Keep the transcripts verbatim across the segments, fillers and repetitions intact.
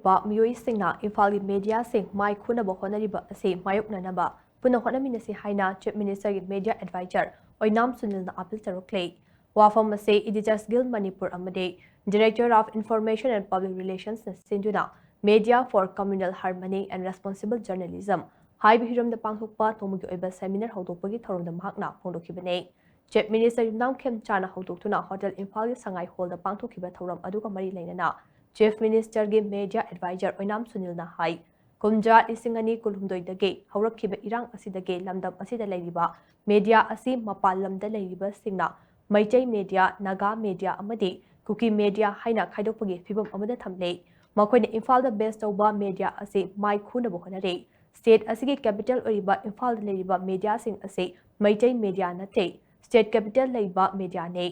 ꯄ ꯃꯤꯑꯣꯏꯁꯤꯡꯅ ꯏꯝꯐꯥꯜꯒꯤ ꯃꯦꯗꯤꯌꯥꯁꯤꯡ ꯃꯥꯏ ꯈꯨꯅꯕ ꯍꯣꯠꯅꯔꯤꯕ ꯑꯁꯤ ꯃꯥꯌꯣꯛꯅꯅꯕ ꯄꯨꯟꯅ ꯍꯣꯠꯅꯃꯤꯟꯅꯁꯤ ꯍꯥꯏꯅ ꯆꯤꯐ ꯃꯤꯅꯤꯁꯇꯔꯒꯤ ꯃꯦꯗꯤꯌꯥ ꯑꯦꯗꯚꯥꯏꯖꯔ ꯑꯣꯏꯅꯥꯝ ꯁꯨꯅꯤꯜꯅ ꯑꯥꯄꯤꯜ ꯇꯧꯔꯛꯂꯦ꯫ ꯋꯥꯐꯝ ꯑꯁꯤ ꯏꯗꯤꯇꯔꯁ ꯒꯤꯜ ꯃꯅꯤꯄꯨꯔ ꯑꯃꯗꯤ Director of Information and Public Relationsꯅ ꯁꯤꯟꯗꯨꯅ Media for Communal Harmony and Responsible Journalism ꯍꯥꯏꯕ ꯍꯤꯔꯝꯗ ꯄꯥꯡꯊꯣꯛꯄ ꯅꯣꯡꯃꯒꯤ ꯑꯣꯏꯕ ꯁꯦꯃꯤꯅꯥꯔ ꯍꯧꯗꯣꯛꯄꯒꯤ ꯊꯧꯔꯝꯗ ꯃꯍꯥꯛꯅ ꯐꯣꯡꯗꯣꯛꯈꯤꯕꯅꯤ꯫ ꯆꯤꯐ ꯃꯤꯅꯤꯁꯇꯔ ꯌꯨꯝꯅꯥꯝ ꯈꯦꯝꯆꯥꯅ ꯍꯧꯗꯣꯛꯇꯨꯅ ꯍꯣꯇꯦꯜ ꯏꯝꯐꯥꯜꯒꯤ ꯁꯉꯥꯏ ꯍꯣꯜꯗ ꯄꯥꯡꯊꯣꯛꯈꯤꯕ ꯊꯧꯔꯝ ꯑꯗꯨꯒ ꯃꯔꯤ ꯂꯩꯅꯅ ꯆꯤꯐ ꯃꯤꯅꯤꯁꯇꯔꯒꯤ ꯃꯦꯗꯤꯌꯥ ꯑꯦꯗꯚꯥꯏꯖꯔ ꯑꯣꯏꯅꯥꯝ ꯁꯨꯅꯤꯜꯅ ꯍꯥꯏ, ꯀꯨꯝꯖꯥ ꯂꯤꯁꯤꯡ ꯑꯅꯤ ꯀꯨꯟꯍꯨꯝꯗꯣꯏꯗꯒꯤ ꯍꯧꯔꯛꯈꯤꯕ ꯏꯔꯥꯡ ꯑꯁꯤꯗꯒꯤ ꯂꯝꯗꯝ ꯑꯁꯤꯗ ꯂꯩꯔꯤꯕ ꯃꯦꯗꯤꯌꯥ ꯑꯁꯤ ꯃꯄꯥꯟ ꯂꯝꯗ ꯂꯩꯔꯤꯕꯁꯤꯡꯅ ꯃꯩꯇꯩ ꯃꯦꯗꯤꯌꯥ, ꯅꯥꯒꯥ ꯃꯦꯗꯤꯌꯥ ꯑꯃꯗꯤ ꯀꯨꯀꯤ ꯃꯦꯗꯤꯌꯥ ꯍꯥꯏꯅ ꯈꯥꯏꯗꯣꯛꯄꯒꯤ ꯐꯤꯕꯝ ꯑꯃꯗ ꯊꯝꯂꯦ꯫ ꯃꯈꯣꯏꯅ ꯏꯝꯐꯥꯜꯗ ꯕꯦꯁ ꯇꯧꯕ ꯃꯦꯗꯤꯌꯥ ꯑꯁꯤ ꯃꯥꯏ ꯈꯨꯅꯕ ꯍꯣꯠꯅꯔꯦ꯫ ꯁ꯭ꯇꯦꯠ ꯑꯁꯤꯒꯤ ꯀꯦꯄꯤꯇꯦꯜ ꯑꯣꯏꯔꯤꯕ ꯏꯝꯐꯥꯜꯗ ꯂꯩꯔꯤꯕ ꯃꯦꯗꯤꯌꯥꯁꯤꯡ ꯑꯁꯤ ꯃꯩꯇꯩ ꯃꯦꯗꯤꯌꯥ ꯅꯠꯇꯦ, ꯁ꯭ꯇꯦꯠ ꯀꯦꯄꯤꯇꯦꯜ ꯂꯩꯕ ꯃꯦꯗꯤꯌꯥꯅꯦ꯫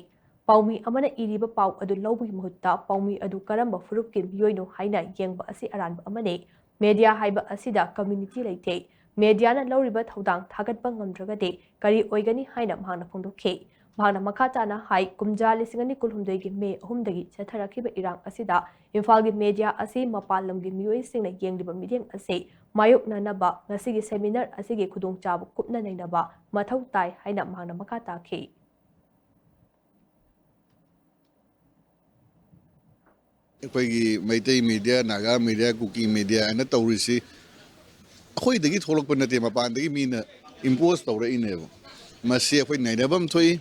ꯄꯥꯎꯃꯤ ꯑꯃꯅ ꯏꯔꯤꯕ ꯄꯥꯎ ꯑꯗꯨ ꯂꯧꯕꯒꯤ ꯃꯍꯨꯠꯇ ꯄꯥꯎꯃꯤ ꯑꯗꯨ ꯀꯔꯝꯕ ꯐꯨꯔꯨꯞꯀꯤ ꯃꯤꯑꯣꯏꯅꯣ ꯍꯥꯏꯅ ꯌꯦꯡꯕ ꯑꯁꯤ ꯑꯔꯥꯟꯕ ꯑꯃꯅꯤ꯫ ꯃꯦꯗꯤꯌꯥ ꯍꯥꯏꯕ ꯑꯁꯤꯗ ꯀꯝꯃ꯭ꯌꯨꯅꯤꯇꯤ ꯂꯩꯇꯦ꯫ ꯃꯦꯗꯤꯌꯥꯅ ꯂꯧꯔꯤꯕ ꯊꯧꯗꯥꯡ ꯊꯥꯒꯠꯄ ꯉꯝꯗ꯭ꯔꯒꯗꯤ ꯀꯔꯤ ꯑꯣꯏꯒꯅꯤ ꯍꯥꯏꯅ ꯃꯍꯥꯛꯅ ꯐꯣꯡꯗꯣꯛꯈꯤ꯫ ꯃꯍꯥꯛꯅ ꯃꯈꯥ ꯇꯥꯅ ꯍꯥꯏ, ꯀꯨꯝꯖꯥ ꯂꯤꯁꯤꯡ ꯑꯅꯤ ꯀꯨꯟꯍꯨꯝꯗꯣꯏꯒꯤ ꯃꯦ ꯑꯍꯨꯝꯗꯒꯤ ꯆꯠꯊꯔꯛꯈꯤꯕ ꯏꯔꯥꯡ ꯑꯁꯤꯗ ꯏꯝꯐꯥꯜꯒꯤ ꯃꯦꯗꯤꯌꯥ ꯑꯁꯤ ꯃꯄꯥꯟ ꯂꯝꯒꯤ ꯃꯤꯑꯣꯏꯁꯤꯡꯅ ꯌꯦꯡꯂꯤꯕ ꯃꯤꯠꯌꯦꯡ ꯑꯁꯤ ꯃꯥꯌꯣꯛꯅꯅꯕ ꯉꯁꯤꯒꯤ ꯁꯦꯃꯤꯅꯥꯔ ꯑꯁꯤꯒꯤ ꯈꯨꯗꯣꯡꯆꯥꯕ ꯀꯨꯞꯅ ꯅꯩꯅꯕ ꯃꯊꯧ ꯇꯥꯏ ꯍꯥꯏꯅ ꯃꯍꯥꯛꯅ ꯃꯈꯥ ꯇꯥꯈꯤ꯫ ꯑꯩꯈꯣꯏꯒꯤ ꯃꯩꯇꯩ ꯃꯦꯗꯤꯌꯥ, ꯅꯥꯒꯥ ꯃꯦꯗꯤꯌꯥ, ꯀꯨꯀꯤ ꯃꯦꯗꯤꯌꯥ ꯍꯥꯏꯅ ꯇꯧꯔꯤꯁꯤ ꯑꯩꯈꯣꯏꯗꯒꯤ ꯊꯣꯛꯂꯛꯄ ꯅꯠꯇꯦ, ꯃꯄꯥꯟꯗꯒꯤ ꯃꯤꯅ ꯏꯝꯄꯣꯁ ꯇꯧꯔꯛꯏꯅꯦꯕ꯫ ꯃꯁꯤ ꯑꯩꯈꯣꯏ ꯅꯩꯅꯕ ꯑꯃ ꯊꯣꯛꯏ꯫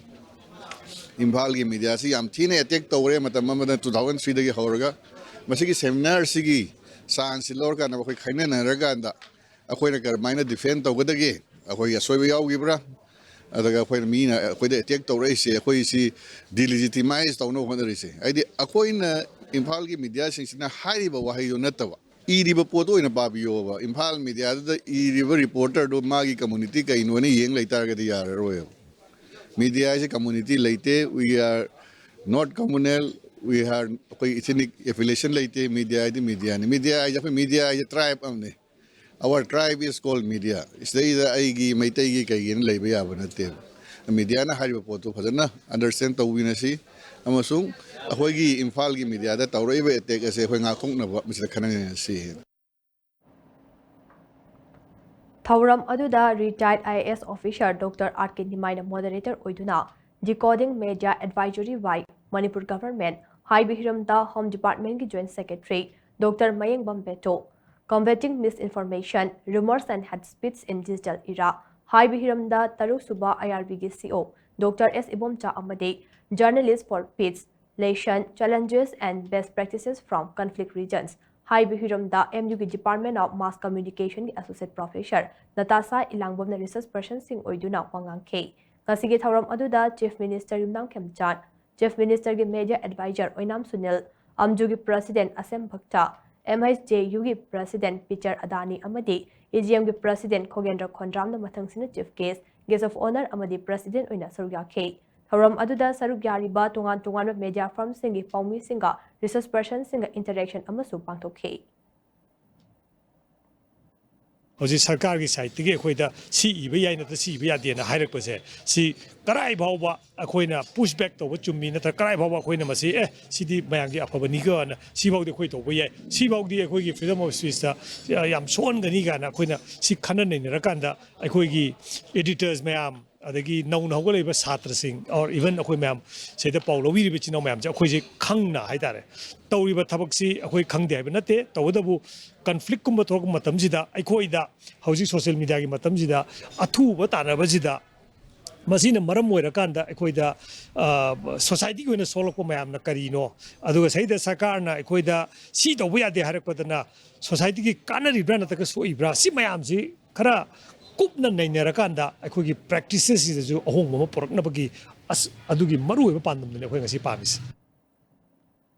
ꯏꯝꯐꯥꯜꯒꯤ ꯃꯦꯗꯤꯌꯥꯁꯤ ꯌꯥꯝ ꯊꯤꯅ ꯑꯦꯇꯦꯛ ꯇꯧꯔꯦ, ꯃꯇꯝ ꯑꯃꯗ ꯇꯨ ꯊꯥꯎꯖꯟ ꯊ꯭ꯔꯤꯗꯒꯤ ꯍꯧꯔꯒ꯫ ꯃꯁꯤꯒꯤ ꯁꯦꯃꯤꯅꯥꯔꯁꯤꯒꯤ ꯆꯥꯟꯁꯁꯤ ꯂꯧꯔꯀꯥꯟꯗ ꯑꯩꯈꯣꯏ ꯈꯥꯏꯅꯅꯔꯀꯥꯟꯗ ꯑꯩꯈꯣꯏꯅ ꯀꯔꯝꯍꯥꯏꯅ ꯗꯤꯐꯦꯟ ꯇꯧꯒꯗꯒꯦ, ꯑꯩꯈꯣꯏꯒꯤ ꯑꯁꯣꯏꯕ ꯌꯥꯎꯈꯤꯕ꯭ꯔꯥ, ꯑꯗꯨꯒ ꯑꯩꯈꯣꯏꯅ ꯃꯤꯅ ꯑꯩꯈꯣꯏꯗ ꯑꯦꯇꯦꯛ ꯇꯧꯔꯛꯏꯁꯦ, ꯑꯩꯈꯣꯏꯁꯤ ꯗꯤꯂꯤꯖꯤꯇꯤꯃꯥꯏꯁ ꯇꯧꯅꯕ ꯍꯣꯠꯅꯔꯤꯁꯦ, ꯍꯥꯏꯗꯤ ꯑꯩꯈꯣꯏꯅ ꯏꯝꯐꯥꯜꯒꯤ ꯃꯦꯗꯤꯌꯥꯁꯤꯡꯁꯤꯅ ꯍꯥꯏꯔꯤꯕ ꯋꯥꯍꯩꯗꯣ ꯅꯠꯇꯕ ꯏꯔꯤꯕ ꯄꯣꯠꯇꯣ ꯑꯣꯏꯅ ꯄꯥꯕꯤꯌꯣꯕ꯫ ꯏꯝꯐꯥꯜ ꯃꯦꯗꯤꯌꯥꯗꯨꯗ ꯏꯔꯤꯕ ꯔꯤꯄꯣꯔꯇꯔꯗꯨ ꯃꯥꯒꯤ ꯀꯝꯃꯨꯅꯤꯇꯤ ꯀꯩꯅꯣꯅ ꯌꯦꯡ ꯂꯩꯇꯥꯔꯒꯗꯤ ꯌꯥꯔꯔꯣꯏꯕ꯫ ꯃꯦꯗꯤꯌꯥ ꯍꯥꯏꯁꯦ ꯀꯝꯃꯨꯅꯤꯇꯤ ꯂꯩꯇꯦ, we are not communal, we are, ꯑꯩꯈꯣꯏ ꯏꯊꯤꯅꯤꯛ ꯑꯦꯐꯤꯂꯦꯁꯟ ꯂꯩꯇꯦ꯫ ꯃꯦꯗꯤꯌꯥ ꯍꯥꯏꯗꯤ ꯃꯦꯗꯤꯌꯥꯅꯤ꯫ ꯃꯦꯗꯤꯌꯥ ꯍꯥꯏꯁꯦ, ꯑꯩꯈꯣꯏ ꯃꯦꯗꯤꯌꯥ ꯍꯥꯏꯁꯦ ꯇ꯭ꯔꯥꯏꯕ ꯑꯃꯅꯤ꯫ Our tribe is called media. ꯁꯤꯗꯩꯗ ꯑꯩꯒꯤ ꯃꯩꯇꯩꯒꯤ ꯀꯩꯒꯤꯅ ꯂꯩꯕ ꯌꯥꯕ ꯅꯠꯇꯦꯕ꯫ ꯃꯦꯗꯤꯌꯥꯅ ꯍꯥꯏꯔꯤꯕ ꯄꯣꯠꯇꯣ ꯐꯖꯅ ꯑꯟꯗꯔꯁꯇꯦꯟ ꯇꯧꯕꯤꯅꯁꯤ꯫ ꯑꯃꯁꯨꯡ ꯑꯩꯈꯣꯏꯒꯤ ꯏꯝꯐꯥꯜꯒꯤ ꯃꯤꯗꯤꯌꯥꯗ ꯇꯧꯔꯛꯏꯕ ꯑꯦꯇꯦꯛ ꯑꯁꯦ ꯑꯩꯈꯣꯏ ꯉꯥꯛꯊꯣꯛꯅꯕ ꯃꯁꯤꯗ ꯈꯟꯅꯃꯤꯟꯅꯁꯤ꯫ ꯊꯧꯔꯝ ꯑꯗꯨꯗ retired I A S officer Doctor R K ꯅꯤꯃꯥꯏꯅ moderator ꯑꯣꯏꯗꯨꯅ Decoding Media Advisory by Manipur Government ꯍꯥꯏꯕ ꯍꯤꯔꯝꯗ Home Department ꯀꯤ Joint Secretary Doctor Mayengbam ꯕꯦꯇꯣ, Combating Misinformation, Rumors and Hate Speech in Digital Era ꯍꯥꯏꯕ ꯍꯤꯔꯝꯗ ꯇꯔꯨꯛ ꯁꯨꯕ I R B ꯒꯤ C O Doctor S Ibomcha ꯑꯃꯗꯤ Journalist for Peace, Lesson, Challenges and Best Practices from Conflict Regions ꯍꯥꯏꯕ ꯍꯤꯔꯝꯗ M U ꯒꯤ Department of Mass Communication ꯒꯤ Associate Professor ꯅꯇꯥꯁꯥ ꯏꯂꯥꯡꯕꯝꯅ resource person ꯁꯤꯡ ꯑꯣꯏꯗꯨꯅ ꯋꯥ ꯉꯥꯡꯈꯤ꯫ ꯉꯁꯤꯒꯤ ꯊꯧꯔꯝ ꯑꯗꯨꯗ Chief Minister ꯌꯨꯝꯅꯥꯝ ꯈꯦꯝꯆꯥꯟ, Chief Minister ꯒꯤ Media Advisor ꯑꯣꯏꯅꯥꯝ ꯁꯨꯅꯤꯜ, M U ꯒꯤ President ꯑꯁꯦꯝ ꯚꯛꯇ, M H J U ꯒꯤ President Peter Adani ꯑꯃꯗꯤ E G M ꯒꯤ President ꯈꯣꯒꯦꯟꯗ꯭ꯔ ꯈꯣꯟꯗ꯭ꯔꯥꯝꯅ ꯃꯊꯪꯁꯤꯠꯅ Chief Guest, Guest of Honour ꯑꯃꯗꯤ President ꯑꯣꯏꯅ ꯁꯔꯨꯛ ꯌꯥꯈꯤ꯫ ꯊꯧꯔꯝ ꯑꯗꯨꯗ ꯁꯔꯨꯛ ꯌꯥꯔꯤꯕ ꯇꯣꯉꯥꯟ ꯇꯣꯉꯥꯟꯕ media firm ꯁꯤꯡꯒꯤ ꯄꯥꯎꯃꯤꯁꯤꯡꯒ resource person ꯁꯤꯡꯒ interaction ꯑꯃꯁꯨ ꯄꯥꯡꯊꯣꯛꯈꯤ꯫ ꯍꯧꯖꯤꯛ ꯁꯔꯀꯥꯔꯒꯤ side ꯇꯒꯤ ꯑꯩꯈꯣꯏꯗ ꯁꯤ ꯏꯕ ꯌꯥꯏ ꯅꯠꯇ꯭ꯔ ꯁꯤ ꯏꯕ ꯌꯥꯗꯦꯅ ꯍꯥꯏꯔꯛꯄꯁꯦ, ꯁꯤ ꯀꯔꯥꯏ ꯐꯥꯎꯕ ꯑꯩꯈꯣꯏꯅ push back ꯇꯧꯕ ꯆꯨꯝꯃꯤ ꯅꯠꯇ꯭ꯔ ꯀꯔꯥꯏ ꯐꯥꯎꯕ ꯑꯩꯈꯣꯏꯅ ꯃꯁꯤ ꯑꯦ ꯁꯤꯗꯤ ꯃꯌꯥꯝꯒꯤ ꯑꯐꯕꯅꯤꯀꯣꯅ ꯁꯤꯐꯥꯎꯗꯤ ꯑꯩꯈꯣꯏ ꯇꯧꯕ ꯌꯥꯏ꯫ ꯁꯤꯐꯥꯎꯗꯤ ꯑꯩꯈꯣꯏꯒꯤ freedom of speech ꯇ ꯌꯥꯝ ꯁꯣꯛꯍꯟꯒꯅꯤ ꯀꯥꯏꯅ ꯑꯩꯈꯣꯏꯅ ꯁꯤ ꯈꯟꯅ ꯅꯩꯅꯔꯀꯥꯟꯗ ꯑꯩꯈꯣꯏꯒꯤ editors ꯃꯌꯥꯝ, ꯑꯗꯒꯤ ꯅꯧꯅ ꯍꯧꯒꯠꯂꯛꯏꯕ ꯁꯥꯇ꯭ꯔꯁꯤꯡ, or even ꯑꯩꯈꯣꯏ ꯃꯌꯥꯝ ꯁꯤꯗ ꯄꯥꯎ ꯂꯧꯕꯤꯔꯤꯕ ꯏꯆꯤꯟ ꯏꯅꯥꯎ ꯃꯌꯥꯝꯁꯦ ꯑꯩꯈꯣꯏꯁꯦ ꯈꯪꯅ ꯍꯥꯏꯇꯥꯔꯦ, ꯇꯧꯔꯤꯕ ꯊꯕꯛꯁꯤ ꯑꯩꯈꯣꯏ ꯈꯪꯗꯦ ꯍꯥꯏꯕ ꯅꯠꯇꯦ꯫ ꯇꯧꯕꯇꯕꯨ conflict ꯀꯨꯝꯕ ꯊꯣꯛꯂꯛꯄ ꯃꯇꯝꯁꯤꯗ ꯑꯩꯈꯣꯏꯗ ꯍꯧꯖꯤꯛ social media ꯒꯤ ꯃꯇꯝꯁꯤꯗ ꯑꯊꯨꯕ ꯇꯥꯟꯅꯕꯁꯤꯗ ꯃꯁꯤꯅ ꯃꯔꯝ ꯑꯣꯏꯔꯀꯥꯟꯗ ꯑꯩꯈꯣꯏꯗ society ꯒꯤ ꯑꯣꯏꯅ ꯁꯣꯛꯂꯛꯄ ꯃꯌꯥꯝꯅ ꯀꯔꯤꯅꯣ, ꯑꯗꯨꯒ ꯁꯤꯗ ꯁꯔꯀꯥꯔꯅ ꯑꯩꯈꯣꯏꯗ ꯁꯤ ꯇꯧꯕ ꯌꯥꯗꯦ ꯍꯥꯏꯔꯛꯄꯗꯅ society ꯒꯤ ꯀꯥꯟꯅꯔꯤꯕ꯭ꯔꯥ ꯅꯠꯇ꯭ꯔꯒ ꯁꯣꯛꯏꯕ꯭ꯔꯥ, ꯁꯤ ꯃꯌꯥꯝꯁꯤ ꯈꯔ ꯀꯨꯞꯅ ꯅꯩꯅꯔꯀꯥꯟꯗ ꯑꯩꯈꯣꯏꯒꯤ practices ꯁꯤꯗꯁꯨ ꯑꯍꯣꯡꯕ ꯑꯃ ꯄꯨꯔꯛꯅꯕꯒꯤ ꯑꯁ ꯑꯗꯨꯒꯤ ꯃꯔꯨꯑꯣꯏꯕ ꯄꯥꯟꯗꯝꯗꯨꯅꯤ ꯑꯩꯈꯣꯏ ꯉꯁꯤ ꯄꯥꯝꯃꯤꯁꯦ꯫